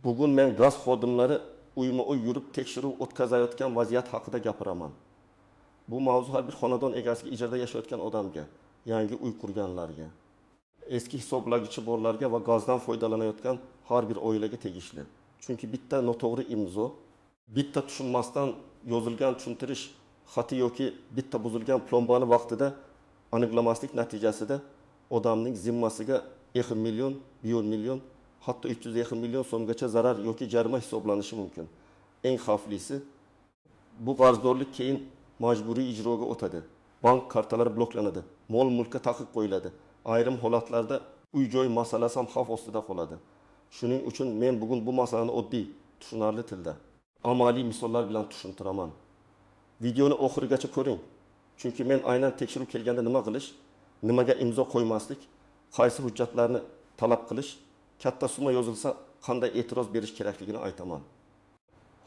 Bugun men gaz xodimlari uyma-uy yurib tekshiruv o'tkazayotgan vaziyat haqida gapiraman. Bu mavzu har bir xonadon egasiga, ijarada yashayotgan odamga, yangi uy qurganlarga, eski hisoblagichi borlarga va gazdan foydalanayotgan har bir oilaga tegishli. Chunki bitta noto'g'ri imzo, bitta tushunmasdan yozilgan tushuntirish xati yoki bitta buzilgan plombani vaqtida aniqlamaslik natijasida odamning zimmasiga 2 million, 1 million, hatto 302 million so'mgacha zarar yoki jarima hisoblanishi mumkin. Eng xavflisi, bu qarzdorlik keyin majburiy ijroga o'tadi. Bank kartalari bloklanadi, mol-mulkka taqiq qo'yiladi. Ayrim holatlarda uy-joy masalasi ham xavf ostida qoladi. Shuning uchun men bugun bu masalani oddiy, tushunarli tilda, amaliy misollar bilan tushuntiraman. Videoni oxirigacha ko'ring. Chunki men aynan tekshiruv kelganda nima qilish, nimaga imzo qo'ymaslik, qaysi hujjatlarni talab qilish, katta summa yozilsa qanday e'tiroz berish kerakligini aytaman.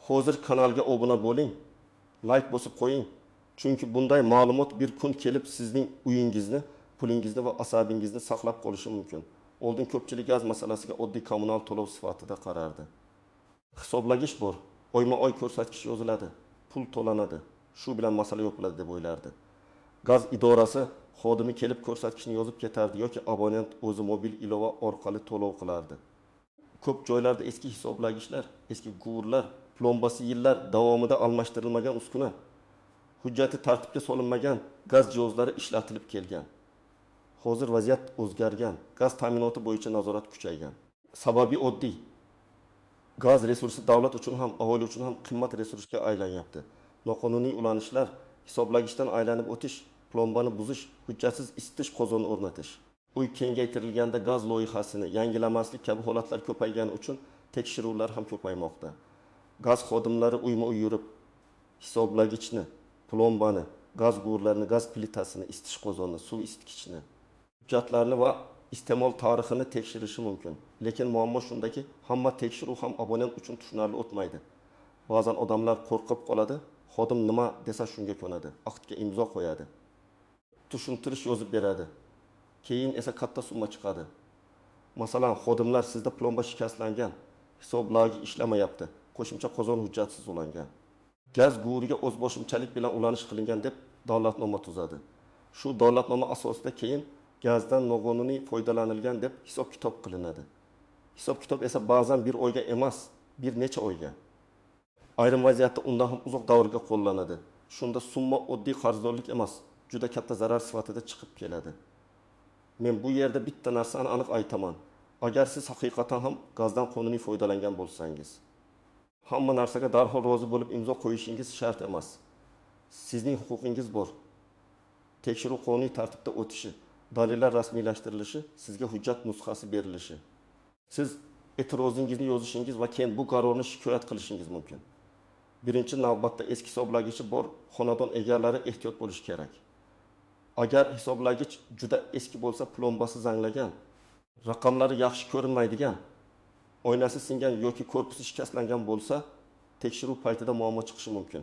Hozir kanalga obuna bo'ling, like bosib qo'ying. Chunki bunday ma'lumot bir kun kelib sizning uyingizni, pulingizni va asabingizni saqlab qolishi mumkin. Oldin ko'pchilik gaz masalasiga oddiy kommunal to'lov sifatida qarardi. Hisoblagich bor, oyma-oy ko'rsatkich yoziladi, pul to'lanadi, shu bilan masala yopiladi deb o'ylardi. Gaz idorasi xodimi kelib ko'rsatkichni yozib ketardi yoki abonent o'zi mobil ilova orqali to'lov qilardi. Ko'p joylarda eski hisoblagichlar, eski quvurlar, plombasi yillar davomida almashtirilmagan uskuna, hujjati tartibga solinmagan gaz jihozlari ishlatilib kelgan. Hozir vaziyat o'zgargan, gaz ta'minoti bo'yicha nazorat kuchaygan. Sababi oddiy. Gaz resursi davlat uchun ham, aholi uchun ham qimmat resursga aylanyapti. Noqonuniy ulanishlar, hisoblagichdan aylanib o'tish, plombani buzish, hujjatsiz isitish qozoni o'rnatish, uy kengaytirilganda gaz loyihasini yangilamaslik kabi holatlar ko'paygani uchun tekshiruvlar ham ko'paymoqda. Gaz xodimlari uyma-uy yurib hisoblagichni, plombani, gaz quvurlarini, gaz plitasini, isitish qozonini, suv isitgichni, hujjatlarni va iste'mol tarixini tekshirishi mumkin. Lekin muammo shundaki, hamma tekshiruv ham abonent uchun tushunarli o'tmaydi. Ba'zan odamlar qo'rqib qoladi, xodim nima desa shunga ko'nadi, aktga imzo qo'yadi, tushuntirish yozib beradi. Keyin esa katta summa chiqadi. Masalan, xodimlar sizda plomba shikastlangan, hisoblagich ishlamayapti, qo'shimcha qozon hujjatsiz ulangan, gaz quvuriga o'zboshimchalik bilan ulanish qilingan deb dalolatnoma tuzadi. Shu dalolatnoma asosida keyin gazdan noqonuniy foydalanilgan deb hisob-kitob qilinadi. Hisob-kitob esa ba'zan bir oyga emas, bir necha oyga. Ayrim vaziyatda undan ham uzoq davrga qo'llanadi. Shunda summa oddiy qarzdorlik emas, juda katta zarar sifatida chiqib keladi. Men bu yerda bitta narsani aniq aytaman. Agar siz haqiqatan ham gazdan qonuniy foydalangan bo'lsangiz, hamma narsaga darhol rozi bo'lib imzo qo'yishingiz shart emas. Sizning huquqingiz bor. Tekshiruv qonuniy tartibda o'tishi, dalillar rasmiylashtirilishi, sizga hujjat nusxasi berilishi. Siz e'tirozingizni yozishingiz va keyin bu qarorni shikoyat qilishingiz mumkin. Birinchi navbatda eski hisoblagichi bor xonadon egalari ehtiyot bo'lishi kerak. Agar hisoblagich juda eski bo'lsa, plombasi zanglagan, raqamlari yaxshi ko'rinmaydigan, oynasi singan yoki korpusi shikastlangan bo'lsa, tekshiruv paytida muammo chiqishi mumkin.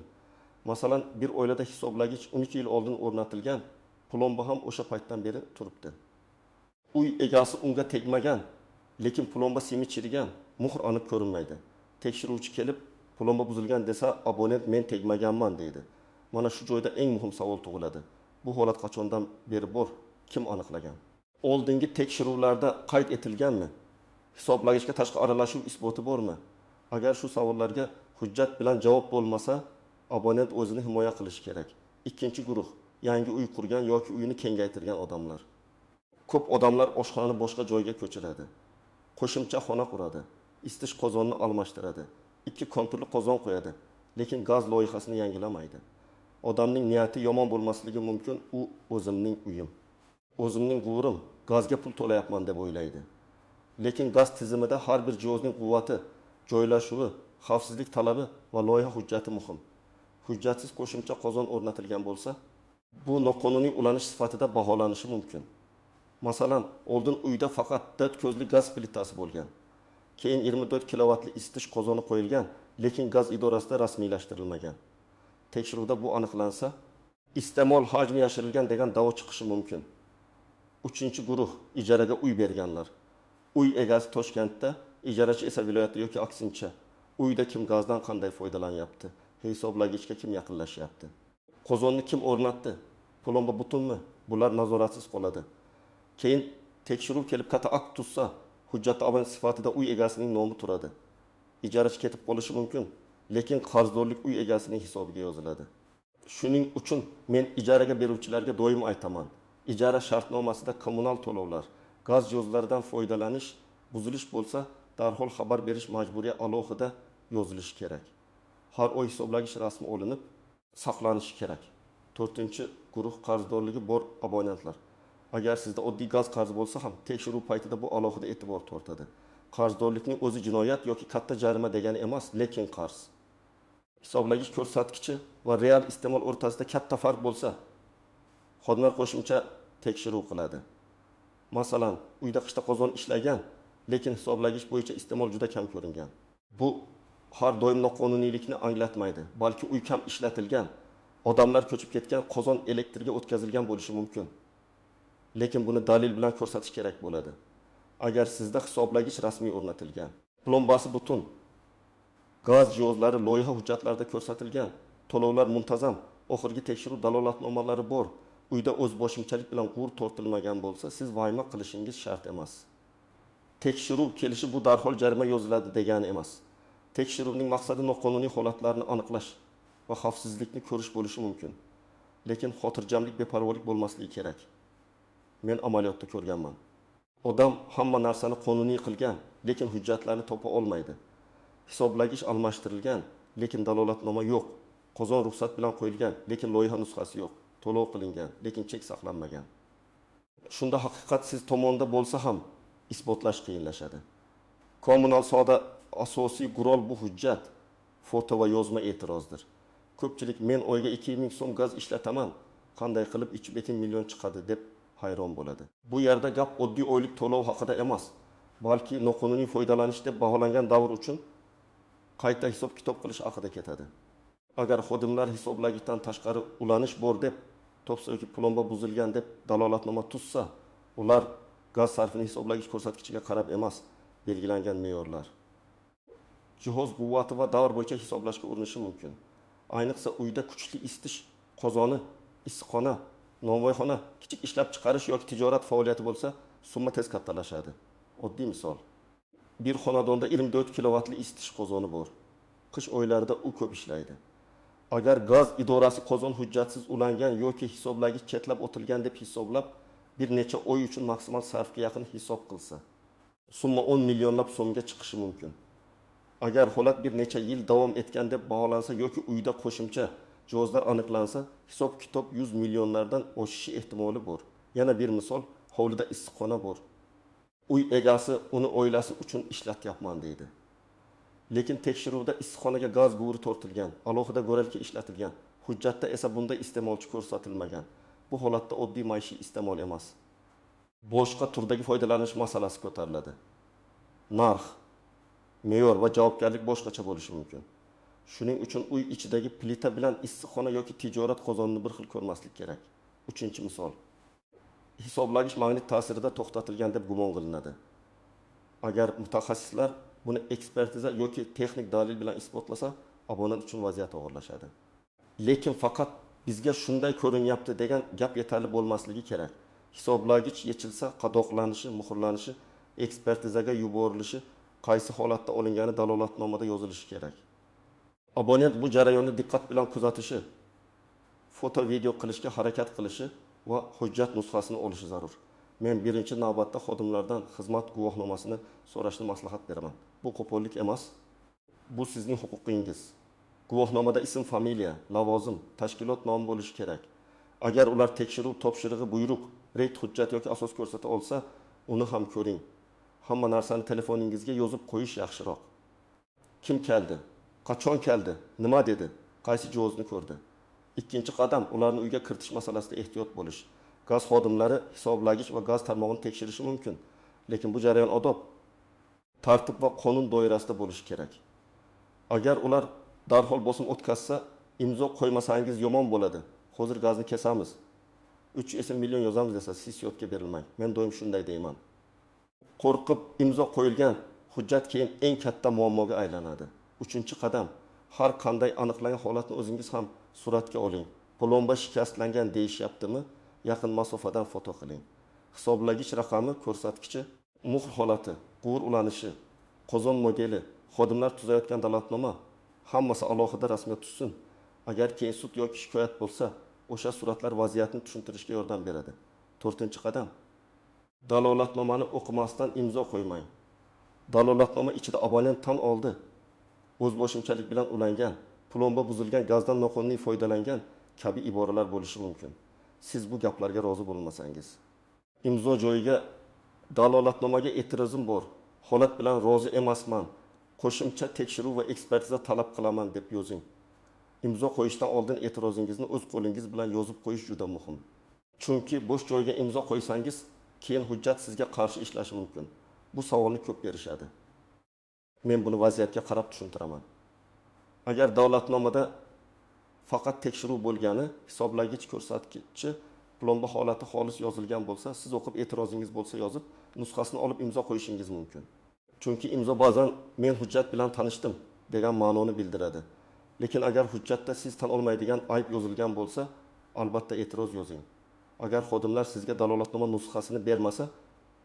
Masalan, bir oilada hisoblagich 12 yil oldin o'rnatilgan, plomba ham o'sha paytdan beri turibdi. Uy egasi unga tegmagan, lekin plomba simi chirigan, muhr aniq ko'rinmaydi. Tekshiruvchi kelib, plomba buzilgan desa, abonent men tegmaganman deydi. Mana shu joyda eng muhim savol tug'iladi. Bu holat qachondan beri bor? Kim aniqlagan? Oldingi tekshiruvlarda qayd etilganmi? Hisoblagichga tashqi aralashuv isboti bormi? Agar shu savollarga hujjat bilan javob bo'lmasa, abonent o'zini himoya qilishi kerak. Ikkinchi guruh, yangi uy qurgan yoki uyini kengaytirgan odamlar. Ko'p odamlar oshxonani boshqa joyga ko'chiradi. Qo'shimcha xona quradi, isitish qozonini almashtiradi, 2 konturli qozon qo'yadi, lekin gaz loyihasini yangilamaydi. Odamning niyati yomon bo'lmasligi mumkin, u o'zimning uyim, o'zimning quvurim, gazga pul to'layapman deb o'ylaydi. Lekin gaz tizimida har bir jihozning quvvati, joylashuvi, xavfsizlik talabi va loyiha hujjati muhim. Hujjatsiz qo'shimcha qozon o'rnatilgan bo'lsa, bu noqonuniy ulanish sifatida baholanishi mumkin. Masalan, oldin uyda faqat 4 ko'zli gaz plitasi bo'lgan. Keyin 24 kilovatli isitish qozoni qo'yilgan, lekin gaz idorasida rasmiylashtirilmagan. Tekshiruvda bu aniqlansa, iste'mol hajmi yashirilgan degan da'vo chiqishi mumkin. Uchinchi guruh, ijaraga uy berganlar. Uy egasi Toshkentda Ijarachi esa viloyatda yoki aksincha. Uyda kim gazdan qanday foydalanyapti? Hisoblagichga kim yaqinlashyapti? Qozonni kim o'rnatdi? Plomba butunmi? Bular nazoratsiz qoladi. Keyin tekshiruv kelib katta akt tuzsa, hujjatda abonent sifatida uy egasining nomi turadi. Ijarachi ketib qolishi mumkin, lekin qarzdorlik uy egasining hisobiga yoziladi. Shuning uchun men ijaraga beruvchilarga doim aytaman: ijara shartnomasida kommunal to'lovlar, gaz jihozlaridan foydalanish, buzilish bo'lsa darhol xabar berish majburiy alohida yozilishi kerak. Har oy hisoblagich rasmi olinib, saqlanishi kerak. To'rtinchi guruh qarzdorligi bor abonentlar. Agar sizda oddiy gaz qarzi bo'lsa ham, tekshiruv paytida bu alohida e'tibor tortadi. Qarzdorlikning o'zi jinoyat yoki katta jarima degani emas, lekin qarz. Hisoblagich ko'rsatkichi va real iste'mol o'rtasida katta farq bo'lsa, xodimlar qo'shimcha tekshiruv qiladi. Masalan, uyda qishda qozon ishlagan, lekin hisoblagich bo'yicha iste'mol juda kam ko'ringan. Bu har doim noqonuniylikni anglatmaydi, balki uy kam ishlatilgan, odamlar ko'chib ketgan, qozon elektrga o'tkazilgan bo'lishi mumkin. Lekin buni dalil bilan ko'rsatish kerak bo'ladi. Agar sizda hisoblagich rasmiy o'rnatilgan, plombasi butun, gaz jihozlari loyiha hujjatlarida ko'rsatilgan, to'lovlar muntazam, oxirgi tekshiruv dalolatnomalari bor, uyda o'z boshimchalik bilan quvur tortilmagan bo'lsa, siz vahima qilishingiz shart emas. Tekshiruv kelishi bu darhol jarima yoziladi degani emas. Tekshiruvning maqsadi noqonuniy holatlarni aniqlash va xavfsizlikni ko'rish bo'lishi mumkin. Lekin xotirjamlik, beparvolik bo'lmasligi kerak. Men amaliyotda ko'rganman. Odam hamma narsani qonuniy qilgan, lekin hujjatlarni topa olmaydi. Hisoblagich almashtirilgan, lekin dalolatnoma yo'q. Qozon ruxsat bilan qo'yilgan, lekin loyiha nusxasi yo'q. To'lov qilingan, lekin chek saqlanmagan. Shunda haqiqat siz tomonda bo'lsa ham isbotlash qiyinlashadi. Kommunal sohada asosiy qurol bu hujjat, foto va yozma e'tirozdir. Ko'pchilik men oyga 2000 so'm gaz ishlataman, qanday qilib 3,5 million chiqadi deb hayron bo'ladi. Bu yerda gap oddiy oylik to'lov haqida emas, balki noqonuniy foydalanish deb baholangan davr uchun qayta hisob-kitob qilish haqida ketadi. Agar xodimlar hisoblagichdan tashqari ulanish bor deb topsa yoki plomba buzilgan deb dalolatnoma tuzsa, ular gaz sarfini hisoblagich ko'rsatkichiga qarab emas, belgilangan me'yorlar, jihoz quvvati va davr bo'yicha hisoblashga urinishi mumkin. Ayniqsa uyda kuchli isitish qozoni, issiqxona, novvoyxona, kichik ishlab chiqarish yoki tijorat faoliyati bo'lsa, summa tez kattalashadi. Oddiy misol. Bir xonadonda 24 kilovatli isitish qozoni bor. Qish oylarida u ko'p ishlaydi. Agar gaz idorasi qozon hujjatsiz ulangan yoki hisoblagich chetlab o'tilgan deb hisoblab, bir necha oy uchun maksimal sarfga yaqin hisob qilsa, summa 10 millionlab so'mga chiqishi mumkin. Agar holat bir necha yil davom etgan deb baholansa yoki uyda qo'shimcha jihozlar aniqlansa, hisob-kitob 100 millionlardan oshishi ehtimoli bor. Yana bir misol, hovlida issiqxona bor. Uy egasi uni oilasi uchun ishlatyapman deydi. Lekin tekshiruvda issiqxonaga gaz quvuri tortilgan, alohida go'ralka ishlatilgan. Hujjatda esa bunday iste'molchi ko'rsatilmagan. Bu holatda oddiy maishiy iste'mol emas. Boshqa turdagi foydalanish masalasi ko'tariladi. Narx, me'yor va javobgarlik boshqacha bo'lishi mumkin. Shuning uchun uy ichidagi plita bilan issiqxona yoki tijorat qozonini bir xil ko'rmaslik kerak. Uchinchi misol. Hisoblagich magnit ta'sirida to'xtatilgan deb gumon qilinadi. Agar mutaxassislar buni ekspertiza yoki texnik dalil bilan isbotlasa, abonent uchun vaziyat og'irlashadi. Lekin faqat bizga shunday ko'rinyapti degan gap yetarli bo'lmasligi kerak. Hisoblagich yechilsa, qadoqlanishi, muhrlanishi, ekspertizaga yuborilishi, qaysi holatda olingani dalolatnomada yozilishi kerak. Abonent bu jarayonni diqqat bilan kuzatishi, foto video qilishga harakat qilishi va hujjat nusxasini olishi zarur. Men birinchi navbatda xodimlardan xizmat guvohnomasini so'rashni maslahat beraman. Bu qo'pollik emas, bu sizning huquqingiz. Guvohnomada ism, familiya, lavozim, tashkilot nomi bo'lishi kerak. Agar ular tekshiruv topshirig'i, buyruq, reyd hujjat yoki asos ko'rsata olsa, uni ham ko'ring. Hamma narsani telefoningizga yozib qo'yish yaxshiroq. Kim keldi? Qachon keldi? Nima dedi? Qaysi jihozni ko'rdi? Ikkinchi qadam ularni uyga kiritish masalasida ehtiyot bo'lish. Gaz xodimlari hisoblagich va gaz tarmog'ini tekshirishi mumkin. Lekin bu jarayon odob, tartib va qonun doirasida bo'lishi kerak. Agar ular darhol bosim o'tkazsa, imzo qo'ymasangiz yomon bo'ladi. Hozir gazni kesamiz. 3 million yozamiz desa, siz yodga berilmang. Men doim shunday deyman. Qo'rqib imzo qo'yilgan Hujjat keyin eng katta muammoga aylanadi. Uchinchi qadam: har qanday aniqlangan holatni o'zingiz ham suratga oling. Plomba shikastlangan deyishyaptimi, yaqin masofadan foto qiling. Hisoblagich raqami ko'rsatkichi, muhr holati, quvur ulanishi, qozon modeli, xodimlar tuzayotgan dalolatnoma, hammasi alohida rasmga tushsin. Agar keyin sud yoki shikoyat bo'lsa, o'sha suratlar vaziyatni tushuntirishga yordam beradi. To'rtinchi qadam: dalolatnomani o'qimasdan imzo qo'ymang. Dalolatnoma ichida abonent tan oldi, o'zboshimchalik bilan ulangan, plomba buzilgan, gazdan noqonuniy foydalangan kabi iboralar bo'lishi mumkin. Siz bu gaplarga rozi bo'lmasangiz, imzo joyiga dalolatnomaga e'tirozim bor, holat bilan rozi emasman, qo'shimcha tekshiruv va ekspertiza talab qilaman deb yozing. Imzo qo'yishdan oldin e'tirozingizni o'z qo'lingiz bilan yozib qo'yish juda muhim. Chunki bo'sh joyga imzo qo'ysangiz, keyin hujjat sizga qarshi ishlashi mumkin. Bu savolni ko'p berishadi. Men buni vaziyatga qarab tushuntiraman. Agar dalolatnomada faqat tekshiruv bo'lgani, hisoblagich ko'rsatkichi, plomba holati xolis yozilgan bo'lsa, siz o'qib e'tirozingiz bo'lsa yozib, nusxasini olib imzo qo'yishingiz mumkin. Chunki imzo ba'zan men hujjat bilan tanishdim degan ma'noni bildiradi. Lekin agar hujjatda siz tan olmaydigan ayb yozilgan bo'lsa, albatta e'tiroz yozing. Agar xodimlar sizga dalolatnoma nusxasini bermasa,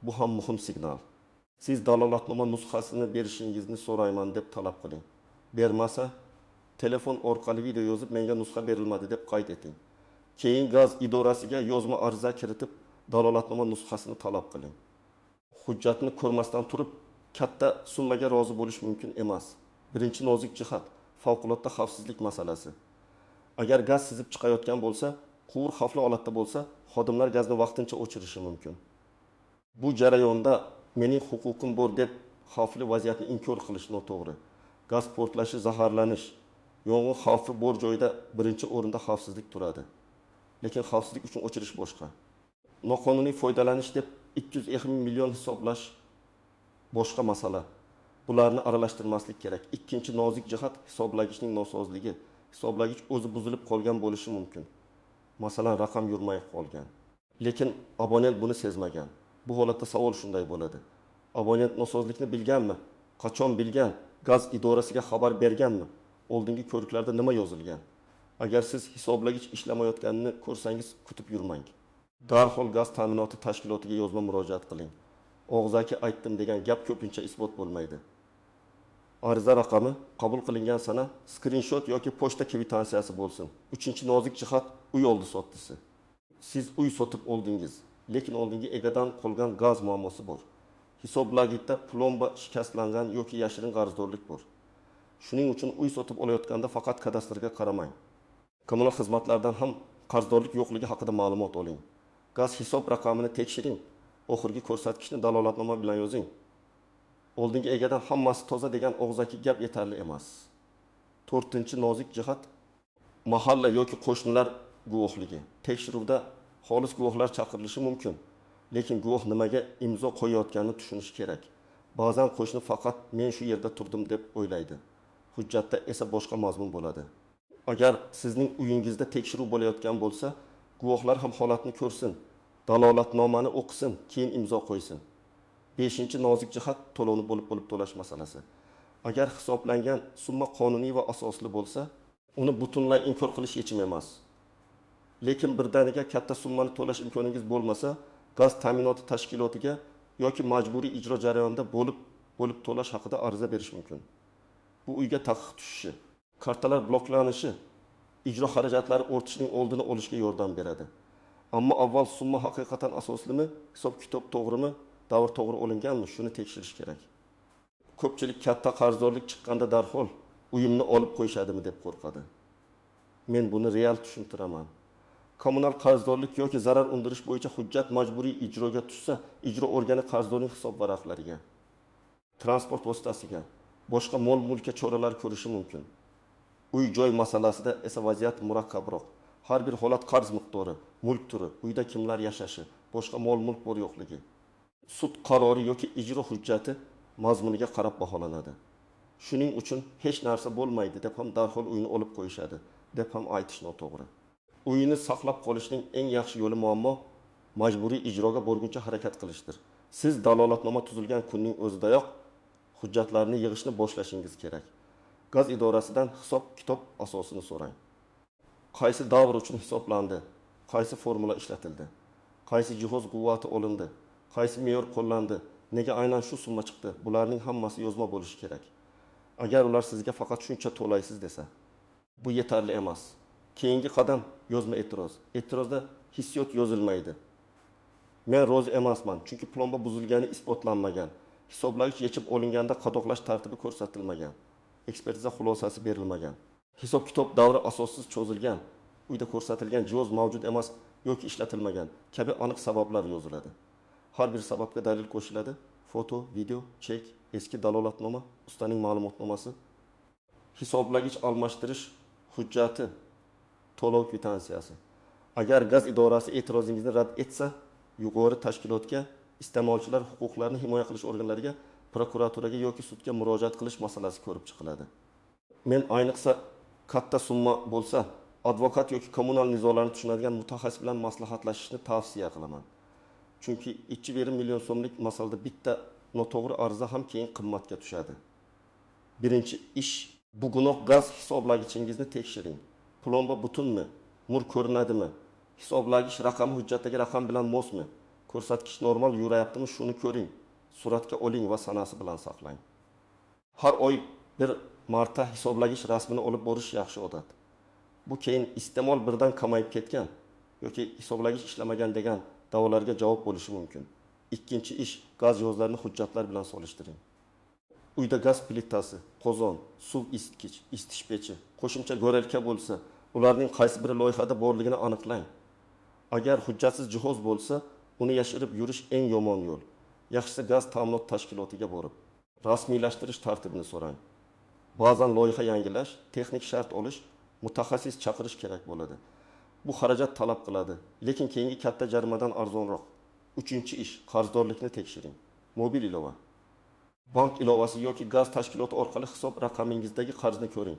bu ham muhim signal. Siz dalolatnoma nusxasini berishingizni so'rayman deb talab qiling. Bermasa, telefon orqali video yozib menga nusxa berilmadi deb qayd eting. Keyin gaz idorasiga yozma ariza kiritib dalolatnoma nusxasini talab qiling. Hujjatni ko'rmasdan turib katta summaga rozi bo'lish mumkin emas. Birinchi nozik jihat favqulodda xavfsizlik masalasi. Agar gaz sizib chiqayotgan bo'lsa, quvur xavfli holatda bo'lsa, xodimlar gazni vaqtincha o'chirishi mumkin. Bu jarayonda mening huquqim bor deb xavfli vaziyatni inkor qilish noto'g'ri. Gaz portlashi, zaharlanish, yong'in xavfi bor joyda birinchi o'rinda xavfsizlik turadi. Lekin xavfsizlik uchun o'chirish boshqa. Noqonuniy foydalanish deb 250 million hisoblash boshqa masala. Bularni aralashtirmaslik kerak. Ikkinchi nozik jihat hisoblagichning nosozligi. Hisoblagich o'zi buzilib qolgan bo'lishi mumkin. Masalan, raqam yurmay qolgan. Lekin abonent buni sezmagan. Bu holatda savol shunday bo'ladi. Abonent nosozlikni bilganmi? Qachon bilgan? Gaz idorasiga xabar berganmi? Oldingi ko'riklarda nima yozilgan? Agar siz hisoblagich ishlamayotganini ko'rsangiz, kutib yurmang. Darhol gaz ta'minoti tashkilotiga yozma murojaat qiling. Og'zaki aytdim degan gap ko'pincha isbot bo'lmaydi. Ariza raqami, qabul qilingan sana, skrinshot yoki pochta kvitansiyasi bo'lsin. Uchinchi nozik jihat uy oldi sotdisi. Siz uy sotib oldingiz, lekin oldingi egadan qolgan gaz muammosi bor. Hisoblagichda plomba shikastlangan yoki yashirin qarzdorlik bor. Shuning uchun uy sotib olayotganda faqat kadastrga qaramang. Kommunal xizmatlardan ham qarzdorlik yo'qligi haqida ma'lumot oling. Gaz hisob raqamini tekshiring. Oxirgi ko'rsatkichni dalolatnoma bilan yozing. Oldingi egadan hammasi toza degan og'zaki gap yetarli emas. To'rtinchi nozik jihat mahalla yoki qo'shnilar guvohligi. Tekshiruvda xolis guvohlar chaqirilishi mumkin, lekin guvoh nimaga imzo qo'yayotganini tushunish kerak. Ba'zan qo'shni faqat men shu yerda turdim deb o'ylaydi. Hujjatda esa boshqa mazmun bo'ladi. Agar sizning uyingizda tekshiruv bo'layotgan bo'lsa, guvohlar ham holatni ko'rsin, dalolatnomani o'qisin, keyin imzo qo'ysin. Beshinchi nozik jihat to'lovni bo'lib to'lash masalasi. Agar hisoblangan summa qonuniy va asosli bo'lsa, uni butunlay inkor qilish yechim emas. Lekin birdaniga katta summani to'lash imkoningiz bo'lmasa, gaz ta'minoti tashkilotiga yoki majburiy ijro jarayonida bo'lib to'lash haqida ariza berish mumkin. Bu uyga taqiq tushishi, kartalar bloklanishi, ijro xarajatlari ortishining oldini olishga yordam beradi. Ammo avval summa haqiqatan asoslimi, hisob-kitob to'g'rimi, davr to'g'ri olinganmi, shuni tekshirish kerak. Ko'pchilik katta qarzdorlik chiqqanda darhol uyimni olib qo'yishadimi deb qo'rqadi. Men buni real tushuntiraman. Kommunal qarzdorlik yoki zarar undirish bo'yicha hujjat majburiy ijroga tushsa, ijro organi qarzdorning hisob varaqlariga, transport vositasiga, boshqa mol-mulkka choralar ko'rishi mumkin. Uy-joy masalasida esa vaziyat murakkabroq. Har bir holat qarz miqdori, mulk turi, uyda kimlar yashashi, boshqa mol-mulk bor yo'qligi, sud qarori yoki ijro hujjati mazmuniga qarab baholanadi. Shuning uchun hech narsa bo'lmaydi deb ham darhol uyni olib qo'yishadi deb ham aytish noto'g'ri. Uyni saqlab qolishning eng yaxshi yo'li muammo majburiy ijroga borguncha harakat qilishdir. Siz dalolatnoma tuzilgan kunning o'zidayoq Hujjatlarni yig'ishni boshlashingiz kerak. Gaz idorasidan hisob kitob asosini so'rang. Qaysi davr uchun hisoblandi, qaysi formula ishlatildi, qaysi jihoz quvvati olindi, qaysi me'yor qo'llandi, nega aynan shu summa chiqdi, bularning hammasi yozma bo'lishi kerak. Agar ular sizga faqat shuncha to'laysiz desa, bu yetarli emas. Keyingi qadam yozma e'tiroz. E'tirozda hissiyot yozilmaydi. Men rozi emasman, chunki plomba buzilgani isbotlanmagan. Hisoblagich yechib olinganda qadoqlash tartibi ko'rsatilmagan. Ekspertiza xulosasi berilmagan. Hisob kitob davri asossiz cho'zilgan, uyda ko'rsatilgan jihoz mavjud emas yoki ishlatilmagan kabi aniq sabablar yoziladi. Har bir sababga dalil qo'shiladi: foto, video, chek, eski dalolatnoma, ustaning ma'lumotnomasi, hisoblagich almashtirish hujjati, to'lov kvitansiyasi. Agar gaz idorasi e'tirozingizni rad etsa, yuqori tashkilotga, iste'molchilar huquqlarini himoya qilish organlariga, prokuraturaga yoki sudga murojaat qilish masalasi ko'rib chiqiladi. Men ayniqsa katta summa bo'lsa, advokat yoki kommunal nizolarni tushunadigan mutaxassis bilan maslahatlashishni tavsiya qilaman. Chunki 2,5 million so'mlik masalada bitta noto'g'ri ariza ham keyin qimmatga tushadi. Birinchi ish, bugunoq gaz hisoblagichingizni tekshiring. Plomba butunmi? Mur ko'rinadimi? Hisoblagich raqami hujjatdagi raqam bilan mosmi? Ko'rsatkich normal yurayaptimi? Shuni ko'ring. Suratga oling va sanasi bilan saqlang. Har oy bir marta hisoblagich rasmini olib borish yaxshi odat. Bu keyin iste'mol birdan kamayib ketgan yoki hisoblagich ishlamagan degan da'volarga javob bo'lishi mumkin. Ikkinchi ish, gaz jihozlarini hujjatlar bilan solishtiring. Uyda gaz plitasi, qozon, suv isitgich, isitish pechi, qo'shimcha gorelka bo'lsa, ularning qaysi biri loyihada borligini aniqlang. Agar hujjatsiz jihoz bo'lsa, uni yashirib yurish eng yomon yo'l. Yaxshisi gaz ta'minot tashkilotiga borib, rasmiylashtirish tartibini so'rang. Ba'zan loyiha yangilash, texnik shart olish, mutaxassis chaqirish kerak bo'ladi. Bu xarajat talab qiladi, lekin keyingi katta jarimadan arzonroq. Uchinchi ish, qarzdorlikni tekshiring. Mobil ilova, bank ilovasi yoki gaz tashkiloti orqali hisob raqamingizdagi qarzni ko'ring.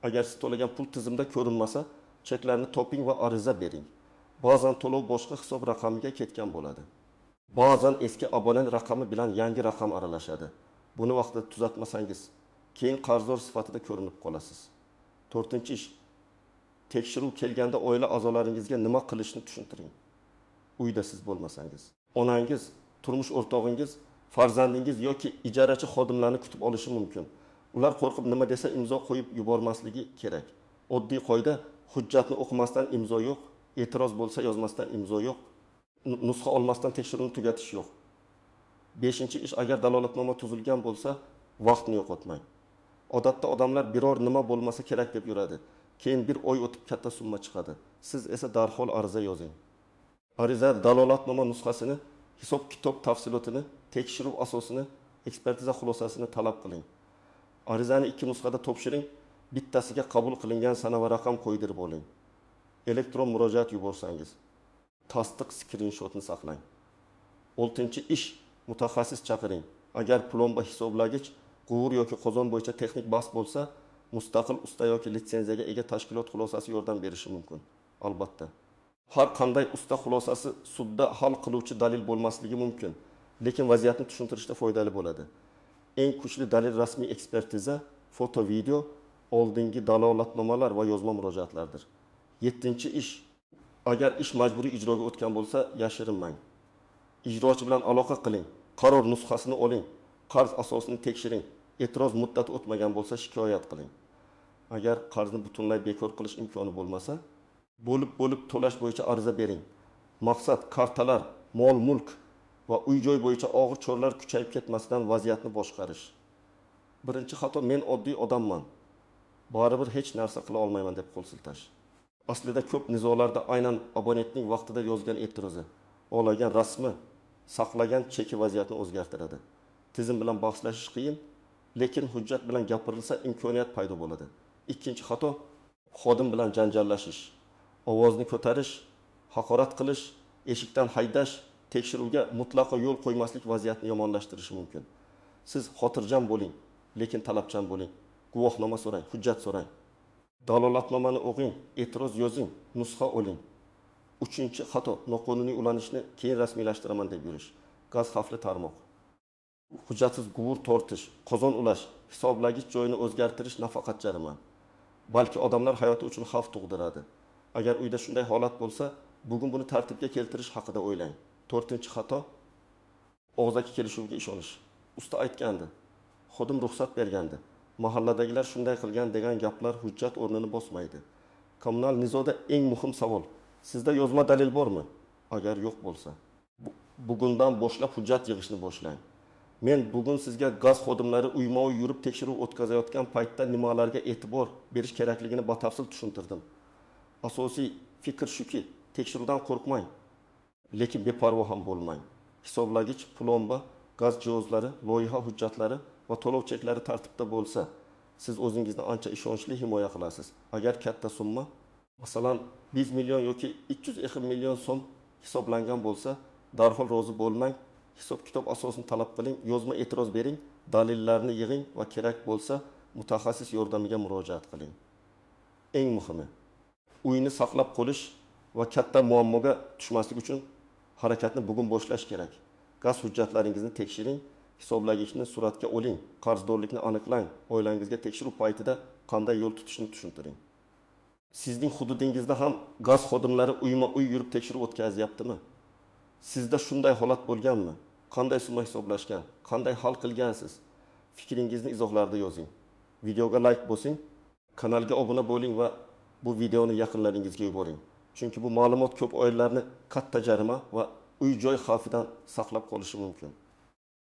Agar siz to'lagan pul tizimda ko'rinmasa, cheklarni toping va ariza bering. Ba'zan to'lov boshqa hisob raqamiga ketgan bo'ladi. Ba'zan eski abonent raqami bilan yangi raqam aralashadi. Buni vaqtida tuzatmasangiz, keyin qarzdor sifatida ko'rinib qolasiz. To'rtinchi ish, tekshiruv kelganda oila a'zolaringizga nima qilishni tushuntiring. Uyda siz bo'lmasangiz, onangiz, turmush o'rtog'ingiz, farzandingiz yoki ijarachi xodimlarni kutib olishi mumkin. Ular qo'rqib nima desa imzo qo'yib yubormasligi kerak. Oddiy qoida: hujjatni o'qimasdan imzo yo'q, e'tiroz bo'lsa yozmasdan imzo yo'q, nusxa olmasdan tekshiruvni tugatish yo'q. Beshinchi ish, agar dalolatnoma tuzilgan bo'lsa, vaqtni yo'qotmang. Odatda odamlar biror nima bo'lmasa kerak deb yuradi. Keyin bir oy o'tib katta summa chiqadi. Siz esa darhol ariza yozing. Ariza dalolatnoma nusxasini, hisob kitob tafsilotini, tekshiruv asosini, ekspertiza xulosasini talab qiling. Arizani 2 nusxada topshiring, bittasiga qabul qilingan sana va raqam qo'ydirib oling. Elektron murojaat yuborsangiz, tasdiq skrinshotni saqlang. Oltinchi ish, mutaxassis chaqiring. Agar plomba hisoblagich, quvur yoki qozon bo'yicha texnik bahs bo'lsa, mustaqil usta yoki litsenziyaga ega tashkilot xulosasi yordam berishi mumkin. Albatta, har qanday usta xulosasi sudda hal qiluvchi dalil bo'lmasligi mumkin, lekin vaziyatni tushuntirishda foydali bo'ladi. Eng kuchli dalil rasmiy ekspertiza, foto, video, oldingi dalolatnomalar va yozma murojaatlardir. Yettinchi ish, agar ish majburiy ijroga o'tgan bo'lsa, yashirinmang. Ijrochi bilan aloqa qiling, qaror nusxasini oling, qarz asosini tekshiring. E'tiroz muddati o'tmagan bo'lsa, shikoyat qiling. Agar qarzni butunlay bekor qilish imkoni bo'lmasa, bo'lib-bo'lib to'lash bo'yicha ariza bering. Maqsad kartalar, mol-mulk va uy-joy bo'yicha og'ir choralar kuchayib ketmasidan vaziyatni boshqarish. Birinchi xato, men oddiy odamman, baribir hech narsa qila olmayman deb qo'l siltash. Aslida ko'p nizolarda aynan abonentning vaqtida yozgan e'tirozi, olgan rasmi, saqlagan cheki vaziyatni o'zgartiradi. Tizim bilan bahslashish qiyin, lekin hujjat bilan gapirilsa imkoniyat paydo bo'ladi. Ikkinchi xato, xodim bilan janjallashish, ovozni ko'tarish, haqorat qilish, eshikdan haydash, tekshiruvga mutlaqo yo'l qo'ymaslik vaziyatni yomonlashtirishi mumkin. Siz xotirjam bo'ling, lekin talabchan bo'ling. Guvohnoma so'rang, hujjat so'rang. Dalolatnomani o'qing, e'tiroz yozing, nusxa oling. Uchinchi xato, noqonuniy ulanishni keyin rasmiylashtiraman deb yurish. Gaz xavfli tarmoq. Hujjatsiz quvur tortish, qozon ulash, hisoblagich joyini o'zgartirish nafaqat jarima, balki odamlar hayoti uchun xavf tug'diradi. Agar uyda shunday holat bo'lsa, bugun buni tartibga keltirish haqida o'ylang. To'rtinchi xato: og'zaki kelishuvga ishonish. "Usta aytgandi", "Xodim ruxsat bergandi", "Mahalladagilar shunday qilgan" degan gaplar hujjat o'rnini bosmaydi. Kommunal nizoda eng muhim savol: sizda yozma dalil bormi? Agar yo'q bo'lsa, bugundan boshlab hujjat yig'ishni boshlang. Men bugun sizga gaz xodimlari uyma-uy yurib tekshiruv o'tkazayotgan paytda nimalarga e'tibor berish kerakligini batafsil tushuntirdim. Asosiy fikr shuki, tekshiruvdan qo'rqmang, lekin beparvo ham bo'lmang. Hisoblagich, plomba, gaz jihozlari, loyiha hujjatlari va to'lov cheklari tartibda bo'lsa, siz o'zingizni ancha ishonchli himoya qilasiz. Agar katta summa, masalan, 1 million yoki 302 million so'm hisoblangan bo'lsa, darhol rozi bo'lmang. Hisob-kitob asosini talab qiling, yozma e'tiroz bering, dalillarni yig'ing va kerak bo'lsa mutaxassis yordamiga murojaat qiling. Eng muhimi, uyni saqlab qolish va katta muammoga tushmaslik uchun harakatni bugun boshlash kerak. Gaz hujjatlaringizni tekshiring, hisoblagichni suratga oling, qarzdorlikni aniqlang, oilangizga tekshiruv paytida qanday yo'l tutishni tushuntiring. Sizning hududingizda ham gaz xodimlari uyma-uy yurib tekshiruv o'tkazyaptimi? Sizda shunday holat bo'lganmi? Qanday summa hisoblashgan? Qanday hal qilgansiz? Fikringizni izohlarda yozing. Videoga like bosing, kanalga obuna bo'ling va bu videoni yaqinlaringizga yuboring. Chunki bu ma'lumot ko'p oilalarni katta jarima va uy-joy xavfidan saqlab qolishi mumkin.